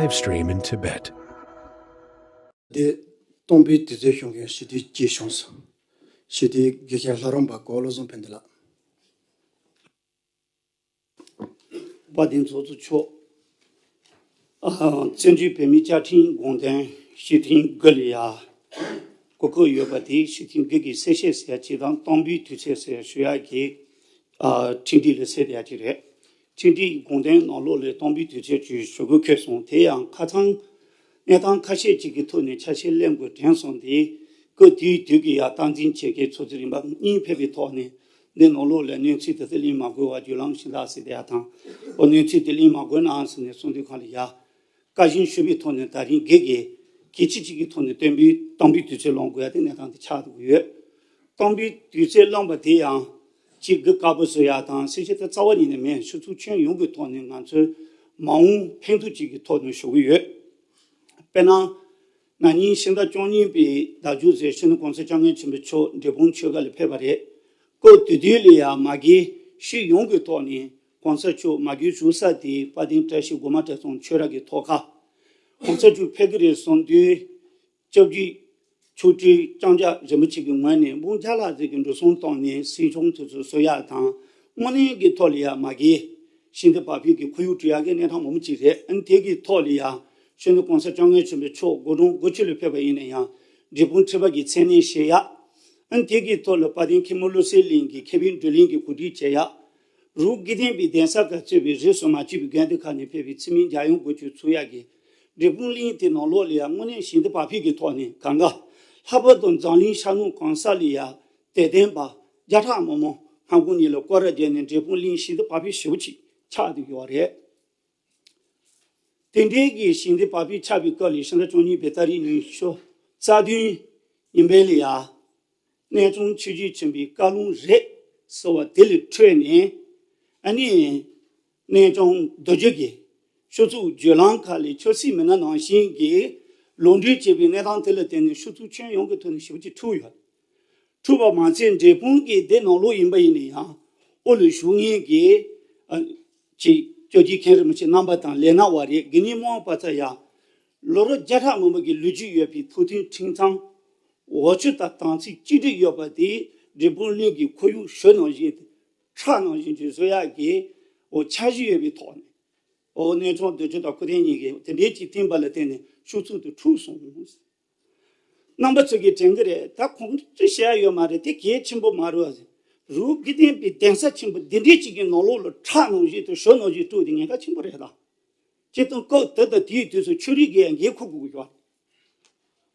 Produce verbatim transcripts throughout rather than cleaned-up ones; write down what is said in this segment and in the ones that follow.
Live stream in Tibet. དེ་སྟོང་པའི་དུས་ཚོད་ཤོང་མཁན་ཞི་བདེའི་སྐྱིད་བྱུང་སོང་། ཞི་བདེའི་དགེ་རྒན་ལྷ་རམས་པ་གོ་བློ་བཟང་ཕན་བདེ་ལགས། དཔལ་ལྡན་ཚོགས་གཙོ་མཆོག་ཨ། བཙན་བྱོལ་བོད་མིའི་བཅའ་ཁྲིམས་དགོངས་དོན་བཞི་ཐེངས་དགུ་ལ་ཡ་གོ་སྐབས་ཡོད་པ་དེ་བཞི་ཐེངས་དགུ་གི་གསལ་བཤད་ཟེར་ཡ་གཅིག་དང་། དང་པོའི་དུས་ཚོད་ཟེར་ཡ་ཞུ་ཡ་གི་ཨ། ཁྲིམས་སྒྲིག་ལ་གསལ་བསྡད་ཡ་གཅིག་རེད། ཁྲིམས་སྒྲིག་དགོངས་དོན་ནང་ལོགས་ལ་དང་པོའི་དུས་ཚོད་ཀྱི་ཞུ་སྒོ་ཁེལ་སོང་། དེ་ཡང་ཁ་ཚང་གནས་སྟངས་ཁ་ཤས་ཅིག་གི་ཐོག་ནས་ཆ་ཤས་ལེན་དགོས་དྲན་སོང་སྟེ། སྐབས་དེའི་དུས་ཀྱི་ཡ་སྟངས་འཛིན་བྱེད་མཁན་ཚོགས་གཙོ་རིམ་པ་གཉིས་ཕེབས་པའི་ཐོག་ནས་འདི་ནང་ལོགས་ལ་གནས་ཚུལ་དེ་ཚོ་གླེང་མ་དགོས་པ་བརྒྱུད་ལམ་གཞན་དག་ཟེར་དེ་ཡ་དང་། འོ། གནས་ཚུལ་དེ་གླེང་མ་དགོས་ནའང་ཟེར་ནས་གསུངས་དུས་སྒང་ལ་ཡ། བཀའ་བཞིན་ཞུ་བའི་ཐོག་ནས་ད་རིང་སྒེར་གྱི་གལ་ཆེ་གཅིག་གི་ཐོག་ནས་བསྟན་པའི་དང་པོའི་དུས་ཚོད་སློང་དགོས་ཡ་དེ་གནས་སྟངས་དེ་ཆགས་འདུག་ཡོད། དང་པོའི་དུས་ཚོད་བླངས་པ་དེ་ཡང་ཅིག་གི་དཀའ་པོ་བཟོ་ཡ་དང་། སེམས་ཤུགས་དེ་རྩ་བ་ཉིད་ནས་མེད། ཆུ་ཚོད་ཁྱོན་ཡོངས་ཀྱི་ཐོག་ནས་ང་ཚོའི་མ་འོངས་ཕན་ཐོགས་ཅིག་གི་ཐོག་ནས་ཞུ་གི་ཡོད། དཔེར་ན། ན་ནིང་ཕྱི་ཟླ་བཅུ་གཉིས་པའི་ཟླ་མཇུག་ཟེར་སྤྱི་ནོར་གོང་ས་སྐྱབས་མགོན་ཆེན་པོ་མཆོག་འབྲས་སྤུངས་ཆོས་སྒར་ལ་ཕེབས་པ་རེད། སྐབས་དེ་དུས་ལ་ཡང་མ་གི་ཤུལ་ཡོངས་ཀྱི་ཐོག་ནས་གོང་ས་མཆོག་མ་གི་བཞུགས་ས་དེ་དཔལ་ལྡན་བཀྲ་ཤིས་སྒོ་མང་གྲྭ་ཚང་ཆོས་ར་གི་ཐོག་ཁ། གོང་ས་མཆོག་ཕེབས་ཀྱི་རེད་གསུངས་དུས། སྐྱབས་རྗེ་མཆོག་སྤྲུལ་ལྕང་སྐྱ་རིན་པོ་ཆེ་གི་ངོས་ནས་འབུམ་བརྒྱ་ལྷག་ཙམ་གྱི་འགྲོ་སོང་བཏང་ནས་སྲིད་སྐྱོང་དེ་ཚོ་བཟོ་ཡག་དང་། དངོས་གནས་ཀྱི་ཐོག་ལ་ཡ་མ་གི་ཞི་བདེ་བག་ཕེབས་ཀྱི་ཁོར་ཡུག་སྤྲོད་ཡག་གི་གནས་སྟངས་མང་པོ་ཅིག་རེད། ཨ་ནི་དེ་གི་ཐོག་ལ་ཡ་སྤྱི་ནོར་གོང་ས་སྐྱབས་མགོན་ཆེན་པོ་མཆོག་སྒོ་འགྲམ་སྒོ་ཕྱི་ལ་ཕེབས་པ་ཡིན་ན་ཡང་འབྲས་སྤུངས་ཁྲི་པ་གི་མཚན་གནས་བཞེས་ཡག་ཨ་ནི་དེ་གི་ཐོག་ལ་དཔལ་ལྡན་མཁན་པོ་བློ་གསལ་གླིང་གི་མཁས་པའི་བགྲོ་གླེང་གི་གོ་སྒྲིག་བྱེད་ཡག་རུ་དགེ་ལྡན་པའི་གདན་ས་ཁག་གཙོས་པའི་རིས་སུ་མ་ཆད་པའི་དགོན་སྡེ་ཁག་ནས་ཕེབས་པའི་ཚུལ་མིན་རྒྱལ་ཡོངས་སྒོ་ཕྱུགས་ཚུགས་ཡག་གི་འབྲས་སྤུངས་གླིང་དེ་ནང་ལོགས་ལ་ཡང་དངོས་གནས་ཞི་བདེ་བག་ཕེབས་ཀྱི་ཐོག་ནས་གང་ག་ལྷག་པར་དུ་འཛམ་གླིང་ཤར་ནུབ་གང་ས་ལ་ཡང་དད་ལྡན་པ་བརྒྱ་ཕྲག་མང་པོ་སྔ་དགོང་གཉིད་ལ་སྐོར་ར་བརྒྱབ་ནས་འབྲས་སྤུངས་གླིང་ཞི་བདེ་བག་ཕེབས་ཞེ་པོ་ཅིག་ཆགས་བསྡད་ཡོད་རེད། དེ་འདྲའི་གི་ཞི་བདེ་བག་ཕེབས་ཆགས་པའི་སྐབས་ལ་ཕྱི་ཟླ་བཅུ་གཉིས་པའི་ཏ་རིག་ཉི་ཤུ་རྩ་བདུན་ཉིན་པའི་ལ་ཡ། གནས་ཆུང་ཆོས་རྗེ་ཆེན་པོའི་བཀའ་ལུང་རེད་ཟེར་བ་དེ་ལས་འཕྲོས་ནས། ཨ་ནི། གནས་ཆུང་རྡོ་རྗེ་གི་ཆོས་ཚོགས་བརྒྱུད་ལམ་ཁག་ལས་ཆབ་སྲིད་མི་སྣ་ནང་བཞིན་གྱི་ལོ་འབྲེལ་བྱས་པའི་གནས་སྟངས་དེ་ལ་བརྟེན་ནས་ཆུ་ཚོད་ཁྱོན་ཡོངས་ཀྱི་ཐོག་ནས་ཞེ་པོ་ཅིག་འཁྲུག་ཡོད། འཁྲུག་པ་མ་ཚད་འབྲས་སྤུངས་ཀྱི་སྡེ་ནང་ལོགས་ཡིན་པ་ཡིན་ན་ཡང་དབུ་ལ་བཞུགས་མཁན་གྱི་ཨ། ཅིག་སྐྱབས་རྗེ་མཁན་རིན་པོ་ཆེ་རྣམ་པ་དང་ལས་སྣེ་བ་རེད། དགེ་བསྙེན་མང་པ་ཚ་ཡ། ལོ་རབས་བརྒྱ་ཕྲག་མང་པོ་གི་ལོ་རྒྱུས་ཡོད་པའི་ཐུབ་བསྟན་ཁྲིམས་གཙང་འོ་ཆུ་དང་དམ་ཚིག་གཅིག་སྒྲིལ་ཡོད་པ་དེ་འབྲས་སྤུངས་གླིང་གི་ཁོར་ཡུག་ཞོ་ནང་བཞིན་ཁྲག་ནང་བཞིན་གྱི་བཟོ་ཡག་གི་འོ་འཆར་གཞི་ཡོད་པའི་ཐོག་ནས། འོ་གནས་ཆུང་རྡོ་རྗེ་དང་ཁུ་ཐན་གཉིས་ཀྱིས་དེ་འདྲའི་ཅིག་བསྟན་པ་ལ་བརྟེན་ནས་ཆུ་ཚོད་དུ་འཁྲུག་སོང་། རྣམ་པ་ཚོ་གིས་དྲན་གྱི་རེད། ད་ཁོང་ཚོས་བཤད་ཡ་ཡོད་མ་རེད། དེ་གལ་ཆེན་པོ་མ་རེད་བ། རུ་དགེ་ལྡན་པའི་གདན་ས་ཆེན་པོ་འདི་འདྲའི་ཅིག་གི་ནང་ལོགས་ལ་ཁྲག་ནང་བཞིན་དུ་ཞོ་ནང་བཞིན་དཀྲུགས་དེ་ཉེན་ཁ་ཆེན་པོ་རེད་ད། སྤྱིར་བཏང་སྐབས་དེ་དང་དེའི་དུས་སུ་ཆོས་རིག་གིས་ཡང་འགན་འཁུར་དགོས་ཀྱི་ཡོད།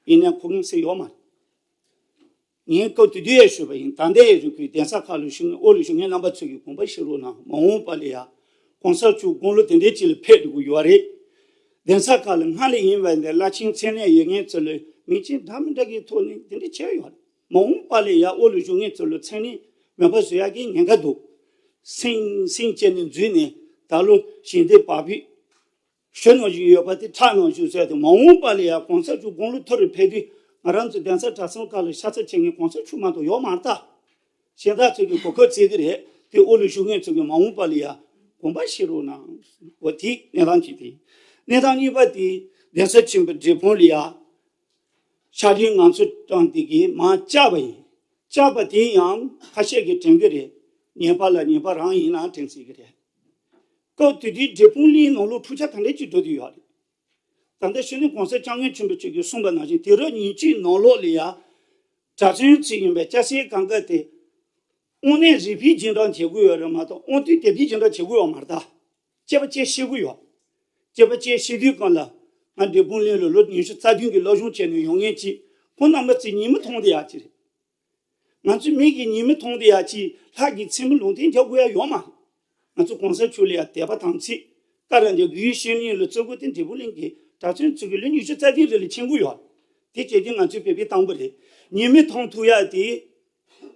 ཡིན་ནའི་འཁུར་མཁན་སུ་ཡོད་མ་རེད། ངས་སྐབས་དེ་དུས་ཡང་ཞུས་པ་ཡིན། ད་ལྟའི་རིགས་ཀྱི་གདན་ས་ཁག་ལ་བཞུགས་མཁན་དབུ་ལ་བཞུགས་མཁན་རྣམ་པ་ཚོས་ཀྱི་དགོངས་པ་བཞེས་རོགས་གནང་། མ་འོངས་པ་ལ་ཡང་གོང་ས་མཆོག་དགུང་ལོ་དེ་འདྲའི་ཅིག་ལ་ཕེབས་འགྲོ་གི་ཡོད་རེད། གདན་ས་ཁག་ལ་སྔར་ལས་ཡིན་པ་འདི་བླ་ཆེན་མཚན་གནས་ཡོད་མཁན་ཚོ་ལ་མིང་ཅན་འདྲ་མི་འདྲ་གི་ཐོག་ནས་དེ་འདྲ་བྱས་ཡོད་རེད། མ་འོངས་པ་ལ་ཡང་དབུ་ལ་བཞུགས་མཁན་ཚོ་ལ་མཚན་གནས་མེད་པ་བཟོ་ཡག་གི་ཉེན་ཁ་འདུག་སེམས་སེམས་བཅས་ནས་འཛུལ་ནས་ད་ལོ་ཞི་བདེ་བག་ཕེབས། ཞོ་ནང་བཞིན་ཡོད་པ་དེ་ཁྲག་ནང་བཞིན་བཟོས་ཏེ། མ་འོངས་པ་ལ་ཡང་གོང་ས་མཆོག་དགུང་ལོ་མཐོ་རུ་ཕེབས་དུས་ང་རང་ཚོ་གདན་ས་གྲྭ་ཚང་ཁག་ལ་ཤ་ཚ་བྱེད་མཁན་གོང་ས་མཆོག་མ་གཏོགས་ཡོད་མ་རེད་ད། གཞན་དག་ཚོས་ཀྱི་གོ་སྐབས་བཙལ་གི་རེད་དེ། དབུ་ལ་བཞུགས་མཁན་ཚོས་ཀྱི་མ་འོངས་པ་ལ་ཡང་དགོངས་པ་བཞེས་རོགས་གནང་། འོ་དེ་གནས་སྟངས་གཅིག་དེ་ཡིན། གནས་སྟངས་གཉིས་པ་དེ་གདན་ས་ཆེན་པོ་འབྲས་སྤུངས་ལ་ཡང་ཕྱག་རིས་ང་ཚོ་དྲངས་དེ་གི་མར་བཅག་པ་ཡིན། བཅག་པ་དེ་ཡང་ཁ་ཤས་ཀྱིས་དྲན་གི་རེད། ཉེས་པ་ལ་ཉེས་པ་རང་ཡིན་ན་དྲན་སྲིད་གི་རེད། སྐབས་དེ་དུས་འབྲས་སྤུངས་གླིང་ནང་ལོགས་འཁྲུག་ཆ་ག་འདྲ་ཅིག་འགྲོ་དུས་ཡོད་རེད། ད་ལྟ་སྤྱི་ནོར་གོང་ས་སྐྱབས་མགོན་ཆེན་པོ་མཆོག་གིས་གསུངས་པ་ནང་བཞིན་དུས་རབས་ཉེར་གཅིག་ནང་ལོགས་ལ་ཡ། གྲྭ་བཙུན་ཚོ་ཡིན་པའི་སྐྱ་སེར་གང་ག་དེ། དངོས་གནས་རིགས་པའི་རྗེས་འབྲང་བྱེད་དགོས་ཡོད་རེད་མ་གཏོགས་དབང་དུས་དད་པའི་རྗེས་འབྲང་བྱེད་དགོས་ཡོད་མ་རེད་ད། སྐྱེས་པ་སྐྱེ་ཤེས་ཀྱི་ཡོད། སྐྱེས་པ་སྐྱེ་ཤེས་དུས་སྒང་ལ་ང་འབྲས་སྤུངས་གླིང་ལ་ལོ་ཉི་ཤུ་རྩ་བདུན་གྱི་སློབ་སྦྱོང་བྱས་ནས་ཡོང་མཁན་ཅིག་ཁོང་རྣམ་པ་ཚོས་ཉིན་མོ་མཐོང་བསྡད་ཡག་ཅིག་རེད། ང་ཚོའི་མིག་གིས་ཉིན་མོ་མཐོང་བསྡད་ཡག་ཅིག་ལྷ་གི་མཚན་མོ་ལུང་བསྟན་རྒྱག་དགོས་ཡག་ཡོད་མ་རེད། ང་ཚོ་གོང་ས་མཆོག་ལ་ཡ་དད་པ་དམ་ཚིག་བཀའ་རང་རྒྱ་དགུའི་བཤེས་གཉེན་ལ་བརྩི་བཀུར་དེ་འབྲས་སྤུངས་གླིང་གི་གྲྭ་བཙུན་ཚོ་གི་ལོ་ཉི་ཤུ་རྩ་བདུན་རེ་ལ་མཁྱེན་གྱི་ཡོད། དེ་བྱས་དུས་ང་ཚོའི་བོད་པའི་དང་པོ་རེད། ཉིན་མོ་མཐོང་ཐུབ་ཡག་དེ་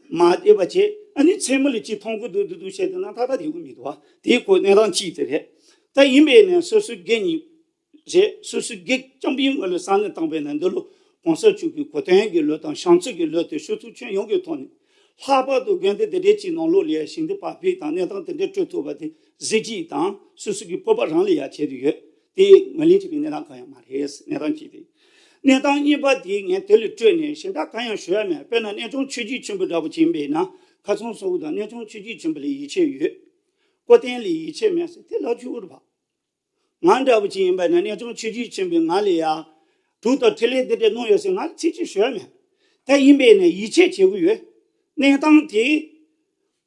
མ་བསྡད་པ་བྱས། ཨ་ནི་མཚན་མོ་ལ་ཅིག་མཐོང་གི་འདུག་འདུག་འདུག་བཤད་དེ་ན་ཏག་ཏག་བསྡད་ཀྱི་མི་འདུག་བ། དེའི་སྐོར་གནས་སྟངས་གཅིག་དེ་རེད། ད་ཡིན་པས་ན་སོ་སོའི་སྒེར་གཉིས་རེད། སོ་སོའི་སྒེར་རྐྱང་པའི་ངོས་ལ་བསམ་བློ་བཏང་པས་ན་འདི་ལོ་གོང་ས་མཆོག་གི་གོ་སྟོན་གྱི་ལོ་དང་བྱང་ཆུབ་ཀྱི་ལོ་དེ་ཆུ་ཚོད་ཁྱོན་ཡོངས་ཀྱི་ཐོག་ནས་ལྷག་པར་དུ་དགོན་སྡེ་འདི་འདྲའི་ཅིག་ནང་ལོགས་ལ་ཡ་ཞི་བདེ་བག་ཕེབས་དང་གནས་སྟངས་དེ་འདྲ་སྤྲོད་ཐུབ་པ་དེ་གཟི་བརྗིད་དང་སོ་སོ་གི་སྤོབས་པ་རང་ལ་ཡ་བྱེད་དུ་ཡོད། དེ་ངོས་ལེན་བྱེད་པའི་གནས་སྟངས་གང་ཡང་མ་རེད། གནས་སྟངས་གཅིག་དེ། གནས་སྟངས་གཉིས་པ་དེ་ངས་དེ་ལས་སྤྲོས་ནས་གཞན་དག་གང་ཡང་ཞུ་ཡ་མེད། དཔེར་ན་གནས་ཆུང་ཆོས་བརྒྱུད་ཆེན་པོ་འདྲ་པོ་ཅིག་ཡིན་པས་ན། ཁ་སང་གསུངས་པ་དང་གནས་ཆུང་ཆོས་བརྒྱུད་ཆེན་པོ་ལ་ཡིད་ཆེས་ཡོད། སྐུ་རྟེན་ལ་ཡིད་ཆེས་མེད་ཟེར་དེ་ལབ་རྒྱུ་ཨུ་རུ་བ། ང་འདྲ་པོ་ཅིག་ཡིན་པ་ན་གནས་ཆུང་ཆོས་བརྒྱུད་ཆེན་པོས་ང་ལ་ཡ། དྲུག་དང་ཕྲིན་ལས་འདི་འདྲ་གནང་ཡོད་ཟེར་ང་ལ་ཚིག་གཅིག་ཞུ་ཡ་མེད། ད་ཡིན་པས་ན་ཡིད་ཆེས་བྱེད་ཀྱི་ཡོད། གནས་སྟངས་དེ།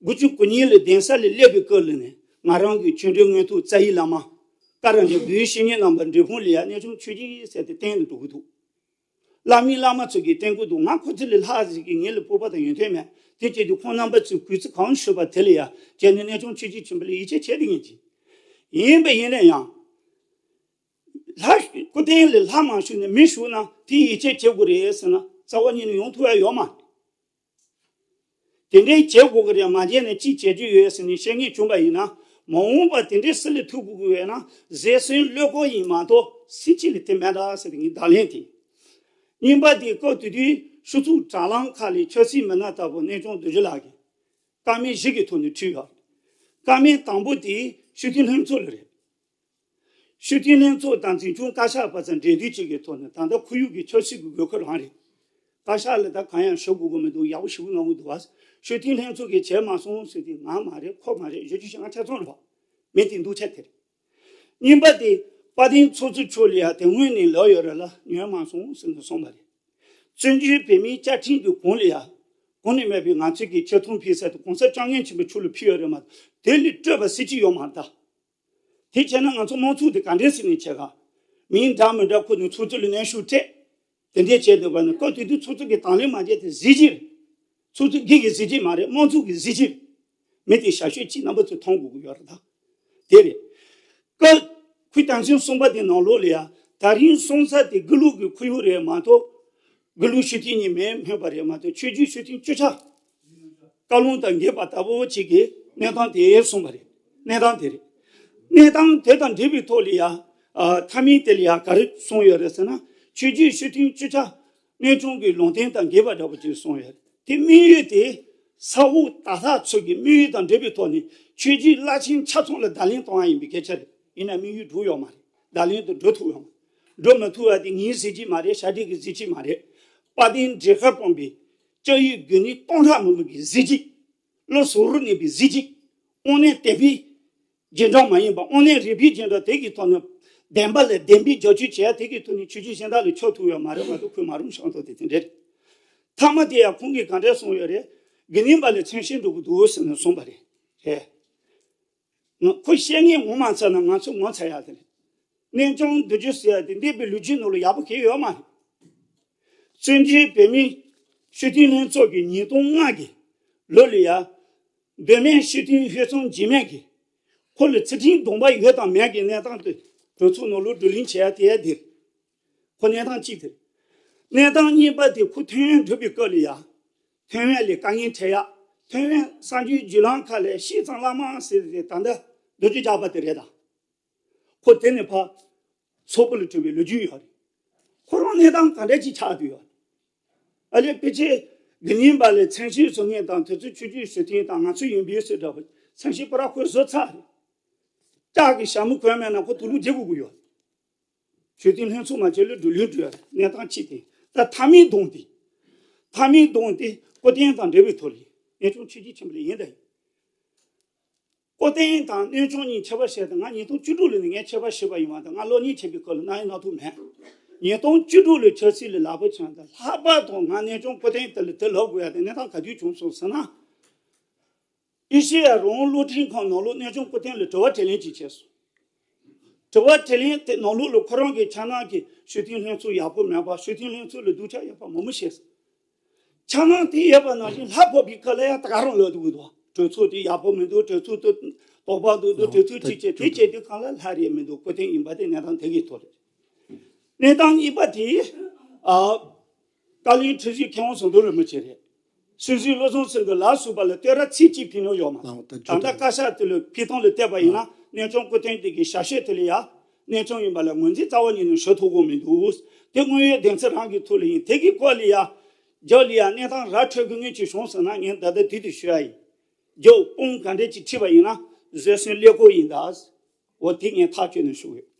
དགུ་བཅུ་གོ་གཉིས་ལོའི་གདན་ས་ལ་སླེབས་པའི་སྐབས་ལ་ནས་ང་རང་གི་ཆོས་འབྲེལ་མངོན་མཐོ་རྩ་བའི་བླ་མ། ཀ་ར་འཇམ་དགུའི་བཤེས་གཉེན་རྣམ་པ་འབྲས་སྤུངས་ལ་ཡ་གནས་ཆུང་ཆོས་བརྒྱུད་ཟེར་ཏེ་བསྟེན་ནས་འགྲོ་གི་འདུག་བླ་མའི་བླ་མ་ཚོ་གིས་བསྟེན་གི་འདུག་ང་ཁོ་ཚོ་ལས་ལྷག་ཟིག་གི་ངེད་ལ་སྤོབས་པ་དང་ཡོན་ཏན་མེད། དེ་བྱས་ཏེ་ཁོང་རྣམ་པ་ཚོས་གུས་བརྩི་གང་ཞུས་པ་དེ་ལ་ཡ་བྱས་ནས་གནས་ཆུང་ཆོས་བརྒྱུད་ཆེན་པོ་ལ་ཡིད་ཆེས་བྱས་ཏེ་ངེས་ཀྱི། ཡིན་པ་ཡིན་ན་ཡང་། ལྷ། སྐུ་རྟེན་ལ་ལྷ་མ་བཞུགས་ནས་མི་བཞུགས་ན་དེ་ཡིད་ཆེས་བྱེད་དགོས་རེད་ཟེར་ན་རྩ་བ་ཉིད་ནས་ཡོང་ཐུབ་ཡ་ཡོད་མ་རེད། དེ་འདྲའི་བྱེད་དགོས་ཀྱི་རེད། མ་བྱས་ན་ཅི་བྱེད་རྒྱུ་ཡོད་ཟེར་ནས་བཤད་མཁན་བྱུང་པ་ཡིན་ན། མ་འོངས་པ་དེ་འདྲའི་སྲིད་ལ་ཐུག་དགོས་ཀྱི་ཡོད་ན་བཟོད་བསྲན་བློས་བཀལ་ཡིན་མ་གཏོགས་སྲིད་སྤྱི་ལ་དེ་མེད་འདྲ་ཟེར་ངའི་བརྡ་ལན་དེ། གཉིས་པ་དེ་སྐབས་དེ་དུས་ཕྱི་ཚུལ་དྲ་ལམ་ཁག་ལས་ཆབ་སྲིད་མི་སྣ་ལྟ་བུ་གནས་ཆུང་རྡོ་རྗེ་ལགས་ཀྱིས་བཀའ་མོལ་བཞི་གི་ཐོག་ནས་ཁྲིད་ཡོད་རེད། བཀའ་མོལ་དང་པོ་དེ་སྤྱི་འཐུས་ལྷན་ཚོགས་ལ་རེད། སྤྱི་འཐུས་ལྷན་ཚོགས་དང་འཛིན་སྐྱོང་བཀའ་ཤག་བར་མཚམས་འབྲེལ་མཐུད་ཅིག་གི་ཐོག་ནས་ད་ལྟ་ཁོར་ཡུག་གི་ཆབ་སྲིད་ཀྱི་དགོས་མཁོ་རང་རེད། བཀའ་ཤག་ལ་ད་གང་ཡང་ཞུ་དགོས་ཀྱི་མི་འདུག་ཡག་པོ་ཞུ་གི་མ་འདུག་བ། སྤྱི་འཐུས་ལྷན་ཚོགས་ཀྱིས་བྱས་མ་སོང་ཟེར་ཏེ་ང་མ་རེད་ཁོ་མ་རེད་ཞུ་རྒྱུ་ཞིག་ང་ཆ་ཚང་རེད་བ། མི་དེ་འདུག་ཆ་དེ་རེད། གཉིས་པ་དེ་དཔལ་ལྡན་ཚོགས་གཙོ་མཆོག་ལ་ཡ་དེ་སྔོན་ནས་ལབ་ཡོད་རེད་ལ་ཉན་མ་སོང་ཟེར་ནས་གསུངས་པ་རེད། བཙན་བྱོལ་བོད་མིའི་བཅའ་ཁྲིམས་ཀྱི་གོང་ལ་ཡ། གོང་ནས་མེད་པའི་ང་ཚོས་ཀྱི་ཆེ་མཐོང་ཕུལ་ས་དེ་གོང་ས་སྐྱབས་མགོན་ཆེན་པོ་མཆོག་ལ་ཕུལ་ཡོད་རེད་མ་གཏོགས་དེ་ལས་སྤྲོས་པ་སྲིད་ཇུས་ཡོད་མ་རེད་ད། དེ་བྱས་ན་ང་ཚོ་དམངས་གཙོ་དེ་ག་འདྲས་སེ་ནས་བྱེད་ག་མིང་འདྲ་མི་འདྲ་ཁུར་ནས་ཚོགས་གཙོ་ལ་གནོན་ཤུགས་སྤྲད། དེ་འདྲས་བྱས་འདུག་པ་ནི་སྐབས་དེ་དུས་ཚོགས་གཙོ་གི་དང་ལེན་མ་བྱས་ཏེ་གཟི་བརྗིད་རེད། ཚོགས་གཙོ་སྒེར་གྱི་གཟི་བརྗིད་མ་རེད། དམངས་གཙོ་གི་གཟི་བརྗིད་རེད། མི་དེ་ཞབས་ཞུ་ཅིག་རྣམ་པ་ཚོས་མཐོང་དགོས་ཀྱི་ཡོད་རེད་ད། དེ་རེད། སྐབས་ཁོས་དམ་ཚིག་གསུམ་པ་དེ་ནང་ལོགས་ལ་ཡ་ད་རིང་གསུང་ས་དེ་དགེ་ལུགས་ཀྱི་ཁོར་ཡུག་རེད་མ་གཏོགས། དགེ་ལུགས་ཤེས་ལྡན་གཉིས་མེད་སྨོས་པ་རེད་མ་གཏོགས་ཆོས་བརྒྱུད་ཤེས་ལྡན་བཅུ་ཆ། བཀའ་ལུང་དང་འགལ་བ་ལྟ་བུ་ཅིག་གི་གནས་སྟངས་དེ་གསུངས་པ་རེད། གནས་སྟངས་དེ་རེད། གནས་སྟངས་དེ་དང་འབྲེལ་བའི་ཐོག་ལ་ཡ། མཐའ་མའི་དེ་ལ་ཡ་ག་རེ་གསུངས་ཡོད་རེད་ཟེར་ན། ཆོས་བརྒྱུད་ཤེས་ལྡན་བཅུ་ཆ་གནས་ཆུང་གི་ལུང་བསྟན་དང་འགལ་བ་འདྲ་པོ་ཅིག་གསུངས་ཡོད་རེད། དེ་དམིགས་ཡུལ་དེ་ས་འོག་དར་ཐག་ཚོ་གི་དམིགས་ཡུལ་དང་འབྲེལ་བའི་ཐོག་ནས་ཆོས་བརྒྱུད་བླ་ཆེན་ཆ་ཚང་ལ་བརྡ་ལན་གཏོང་ཡ་ཡིན་པའི་སྐད་ཆ་རེད། ཡིན་ན་དམིགས་ཡུལ་འགྲུབ་ཡོད་མ་རེད། བརྡ་ལན་དེ་འགྲུབ་ཐུབ་ཡོད་མ་རེད། འགྲུབ་མི་ཐུབ་པ་དེ་ངའི་གཟི་བརྗིད་མ་རེད། ཤ་འདྲེ་གི་གཟི་བརྗིད་མ་རེད། དཔལ་ལྡན་འབྲས་དཀར་དཔོན་པོའི་སྐྱབས་ཡུལ་དགོན་གནས་སྟོང་ཕྲག་མང་པོ་གི་གཟི་བརྗིད། བློ་གཟུ་བོར་གནས་པའི་གཟི་བརྗིད། དབང་རྣོན་བསྟན་པའི་རྗེས་འབྲང་མ་ཡིན་པ་དབང་རྣོན་རིག་པའི་རྗེས་འབྲང་དེ་གི་ཐོག་ནས་བདེན་པ་ལ་བདེན་པའི་རྒྱབ་སྐྱོར་བྱས་དེ་གི་ཐོག་ནས་ཆོས་བརྒྱུད་གཞན་དག་ལ་ཕྱོགས་ཐུག་ཡོད་མ་རེད་མ་གཏོགས་ཁོས་མ་རུང་ཤང་ཐོག་དེ་དེ་འདྲ་རེད། མཐའ་མ་དེ་ཡང་ཁོང་གིས་ག་འདྲ་གསུངས་ཡོད་རེད། དགེ་འདུན་པ་ལ་མཚན་ཤས་འགྲོ་གི་འདུག་ཟེར་ནས་གསུངས་པ་རེད། རེད། ང་ཁོ་བཤད་ངན་ངོ་མ་ཚ་ན་ང་ཚོ་ངོ་ཚ་ཡག་དེ་རེད། གནས་ཆུང་རྡོ་རྗེ་ཟེར་ཡག་དེ་འདས་པའི་ལོ་རྒྱུས་ནང་ལ་ཡག་པོ་གང་ཡང་ཡོད་མ་རེད། བཙན་བྱོལ་བོད་མིའི་སྤྱི་འཐུས་ལྷན་ཚོགས་ཀྱི་ཉིས་སྟོང་ལྔ་གི་ལོ་ལ་ཡ། བོད་སྨན་སྤྱི་འཐུས་ཧུད་ཚང་འཇིགས་མེད་ཀྱིས་ཁོ་ལ་ཚུལ་ཁྲིམས་སྡོམ་པ་ཡོད་དང་མེད་ཀྱི་གནས་སྟངས་དེ་གྲོས་ཚོགས་ནང་ལོགས་བསྡུ་ལེན་བྱས་ཡ་དེ་ཡ་དེ་རེད། ཁོ་གནས་སྟངས་གཅིག་དེ་རེད། གནས་སྟངས་གཉིས་པ་དེ་ཁོ་ཐེ་ཝན་འགྲོ་བའི་སྐབས་ལ་ཡ། ཐེ་ཝན་ལ་དཀའ་ངལ་འཕྲད་ཡ། ཐེ་ཝན་གསར་འགྱུར་བརྒྱུད་ལམ་ཁག་ལ་ཤིས་ཙང་བླ་མ་ཟེར་ཏེ་ད་ལྟ་རྡོ་རྗེ་ཇག་པ་དེ་རེད་ད། ཁོ་དེ་ནས་ཕར་སོག་པོ་ལ་བྲོས་པའི་ལོ་རྒྱུས་ཡོད་རེད། ཁོ་རང་གནས་སྟངས་ག་འདྲ་ཅིག་ཆགས་བསྡད་ཡོད་རེད། ཨ་ལས་ཕལ་ཆེར་དགེ་འདུན་པ་ལ་མཚན་ཤས་བཟོ་མཁན་དང་དེ་ཚོ་ཆོས་བརྒྱུད་ཞུ་མཁན་དང་ང་ཚོ་ཡིན་པས་ཟེར་འདྲ་པོ་མཚན་ཤས་པོ་ར་ཁོས་བཟོ་ཚར་རེད། ལྕགས་ཀྱི་ཞྭ་མོ་གོན་མེད་ན་ཁོ་དུག་ལོག་རྒྱག་དགོས་ཀྱི་ཡོད་རེད། ཞུ་མཁན་ལྷན་ཚོགས་མ་བྱས་ལས་སྒྲུབ་ལུགས་སྒྲུབ་ཡ་རེད། གནས་སྟངས་གཅིག་དེ། ད་མཐའ་མའི་སྡོམ་དེ། མཐའ་མའི་སྡོམ་དེ་སྐུ་རྟེན་དང་འབྲེལ་བའི་ཐོག་ལ་ཡིན། གནས་ཆུང་ཆོས་བརྒྱུད་ཆེན་པོ་ལ་ཡིན་ད་ཡིན། སྐུ་རྟེན་དང་གནས་ཆུང་གཉིས་ཁྱད་པར་བཤད་དེ་ང་ཉིས་སྟོང་བཅུ་དྲུག་ལོ་ནས་ངས་ཁྱད་པར་ཤེས་པ་ཡིན་པ་དང་ང་གློག་བརྙན་བྱེད་པའི་སྐབས་ལ་རྣམ་གཡེང་གནང་ཐུབ་མེད། ཉིས་སྟོང་བཅུ་དྲུག་ལོའི་ཆབ་སྲིད་ལ་ལག་པ་འཆང་དང་ལྷག་པར་དུ་ང་གནས་ཆུང་སྐུ་རྟེན་དེ་ལ་དེ་ལབ་དགོས་ཡ་དེ་གནས་སྟངས་ག་དུས་བྱུང་སོང་ཟེར་ན། ཨེ་ཤེ་ཡ་རང་དབང་རླུང་འཕྲིན་ཁང་ནང་ལོགས་གནས་ཆུང་སྐུ་རྟེན་ལ་དྲི་བ་དྲིས་ལན་ཅིག་བྱས་སོང་། དྲི་བ་དྲིས་ལན་དེ་ནང་ལོགས་ལ་ཁོ་རང་གིས་ཁྱེད་རང་གི་ཞུ་མཁན་ལྷན་ཚོགས་ཡག་པོ་མེད་པ། ཞུ་མཁན་ལྷན་ཚོགས་ལ་སྡུག་ཅག་ཡོད་པ་མང་པོ་བཤད་སོང་། ཁྱེད་རང་དེ་ཡོད་པ་ནང་བཞིན་ལྷ་ཕབ་པའི་སྐབས་ལ་ཡང་ད་ག་རང་ལབ་འདུག་གི་འདུག་གྲོས་ཚོགས་དེ་ཡག་པོ་མི་འདུག་གྲོས་ཚོགས་དེ་དོགས་པ་འདུག་འདུག་གྲོས་ཚོགས་ཁྲིད་བྱས་དེ་བྱས་དུས་གང་ལ་ལྷ་རེད་མི་འདུག་སྐུ་རྟེན་ཡིན་པ་དེ་གནས་སྟངས་དེ་གི་ཐོག་རེད། གནས་སྟངས་གཉིས་པ་དེ། ཨ། བཀའ་བློན་ཁྲི་ཟུར་མཁས་དབང་ཟམ་གདོང་རིན་པོ་ཆེ་རེད། སྲིད་ཟུར་བློ་བཟང་སེང་གེ་ལ་སོགས་པ་ལ་བསྟོད་ར་ཚིག་གཅིག་ཕུལ་མྱོང་ཡོད་མ་རེད། ད་ལྟ་བཀའ་ཤག་དེ་ལ་ཕུལ་སྟངས་ལ་བལྟས་པ་ཡིན་ན་གནས་ཆུང་སྐུ་རྟེན་དེ་གི་ཞབས་ཕྱི་དེ་ལ་ཡ། གནས་ཆུང་ཡིན་པ་ལ་ངོས་འཛིན་རྩ་བ་ཉིད་ནས་ཞུ་ཐུབ་ཀྱི་མི་འདུག་དེ་དངོས་ཡོད་བདེན་ཚིག་རང་གི་ཐོག་ལ་ཡིན། དེ་གི་སྐོར་ལ་ཡ། རྒྱབ་ལ་ཡ་གནས་སྟངས་ར་འཕྲོད་དགོས་ངེས་ཅིག་བྱུང་ཟེར་ན་ངས་ད་ལྟ་དུས་དུ་ཞུ་ཡ་ཡིན། རྒྱབ་དཔུང་ག་འདྲས་ཅིག་ཁྲིད་པ་ཡིན་ན་བཟོད་བསྲན་ཀླད་ཀོར་ཡིན་ད། འོ་དེ་ངས་ཐག་གཅོད་ནས་ཞུ་གི་ཡོད།